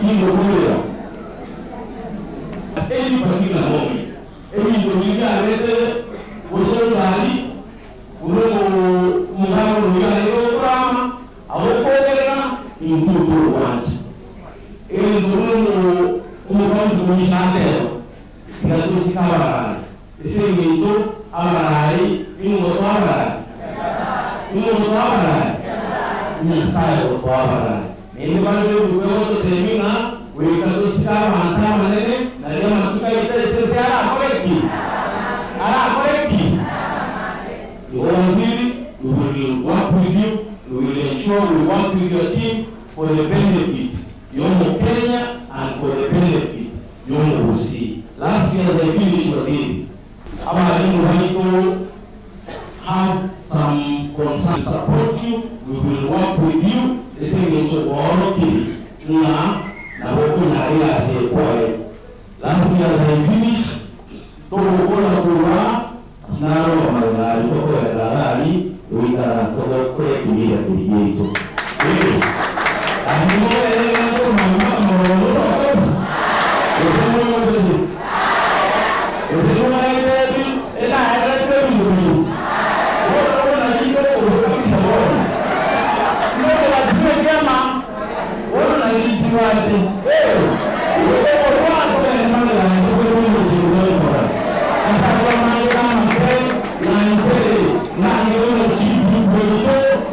Tingokurera. At any particular moment, ebinto biria biarete gose omorari buna omogaka oria arenge gokorama, agokogerera, intwe togwancha. Egento buna omocounty commissioner ateba, tiga tosike abarai, ase eng'encho abarai ning'o gotoa abarai? Ning'o gotoa abarai? Nyasae ogotoa abarai. Naende bare b'ebuku egototebia ng'a goika tosike abanto abanene, nario amatuko aito ase ense arakore ki? Arakore ki? Igo Waziri, we will work with you, we will ensure we work with your team for the benefit y'Omokenya and for the benefit y'Omogusii. Lastly as I finish Waziri, abalimu baito have some concerns, support you, we will work with you ase engencho oorokiri ng'a nabo okonyara egasi eye kwaye. Lastly as I finish, togokora korwa ase naro amagena aria tokoenda iga aria goikaransa togokora ekemira keria giaito. Ee, naende mobere egento omanywa amororo otokosa, gose moimoketie, gose momaete enaerete ebinto biria. Bono bono naki tokoboka kabisa bono. Inwe mogatibwa ekiama, bono naki chibwate.